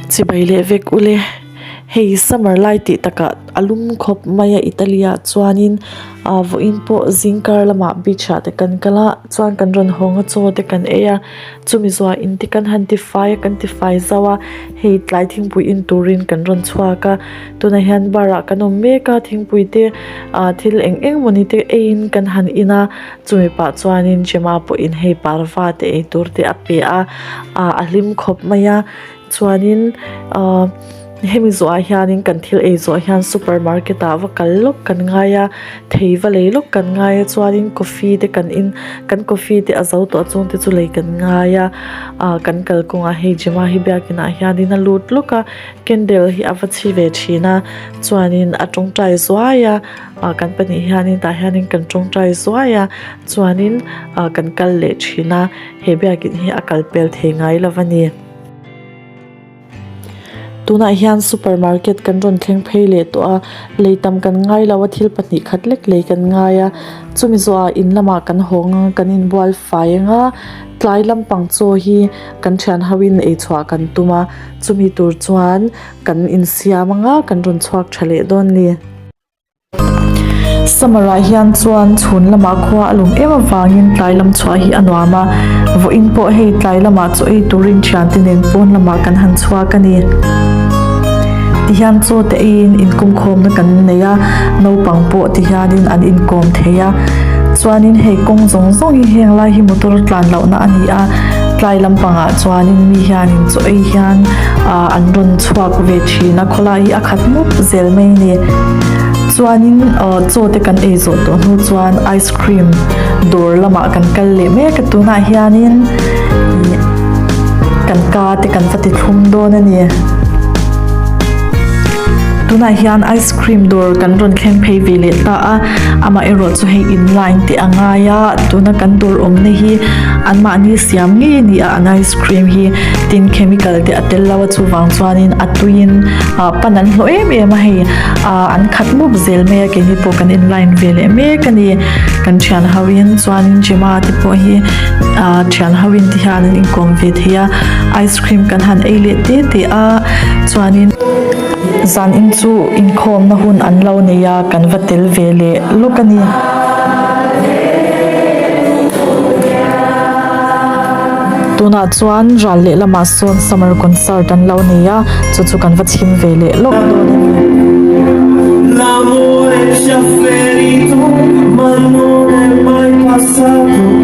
Chibai leh vek ule. Hei summer lai tih takah a lum khawp mai a Italy ah chuanin ah vawiin pawh zingkar lamah beach ah te kan kal a chuan kan rawn hawng a chaw te kan ei a chumi zuah in te kan han tifai a kan tifai zauh a hei tlai thingpui in turin kan rawn chhuak a tunah hian bar ah kan awm mek a thingpui te ah thil eng eng mawni te eiin kan han in a chumi pah chuanin Gemma pawhin hei parva te ei tur te a pe a ah a hlim khawp mai a. Chuanin ahh hemi zawhah hianin kan thil ei zawh hian super market ah va kal lawk kan ngai a thei va lei lawk kan ngai a chuanin coffee te kan in kan coffee te a zo tawh a chung te chu lei kan ngai a ah kan kalkawngah hei Gemma hi biakin ah hianin a lut lawk a candle hi a va chhi ve thin a chuanin a tawngtai zuai a ah kan pahnih hianin tah hianin kan tawngtai zuai a chuanin ah kan kal leh thin a he biakin hi a kal pel thei ngai lo a ni. Tunah hian super market kan rawn thleng phei leh tawh a lei tam kan ngai lo a thil pahnih khat lek lei kan ngai a chumi zawhah in lamah kan hawng a kan inbual fai ang a tlai lampang chaw hi kan thian ho in ei chhuah kan tum a chumi tur chuan kan insiam ang a kan rawn chhuak tha leh dawn a ni. Summer ah hian chuan chhun lamah khua a lum em avangin tlai lam chhuah hi a nuam a, vawiin pawh hei tlai lamah chaw ei turin thiante nen pawn lamah kan han chhuak a ni. Tihian chaw te eiin inkawmkhawmna kan nei a, naupang pawh tihianin an inkawm thei a. Chuanin hei kawng zawng zawng hi heng lai hi motor tlan lohna a ni a, tlai lampangah chuanin mi hianin chaw ei hian ah an rawn chhuak ve thin a, khawlai hi a khat mup zel mai a ni. Chuanin aw chaw te kan ei zawh tawh hnu chuan ice cream dawr lamah kan kal leh mek a tunah hianin ih kan ka te kan va ti thlum dawn a ni. Tunah hian ice cream dawr kan rawn thleng phei ve leh ta a amaherawh chu hei in line te a ngai a tuna kan dawr awmna hi anmahni siam ngei a ni a an ice cream hi tin chemical te a tel lo a chuvang chuanin a tuiin ah pan an hlawh em em a hei. ah an khat mup zel mai a keini pawh kan in line ve leh mek a ni kan thian ho in chuanin Gemma te pawh hi ah thian ho in ti hian an inkawm ve thei a ice cream kan han ei leh te te a chuanin zan in chu inkhawmna hun an lo nei a kan va tel ve leh lawk a ni. Tunah chuan ral lehlamah sawn summer concert an lo nei a, chu chu kan va chhim ve leh lawk dawn a ni. L'amore ci ha ferito, ma non è mai passato.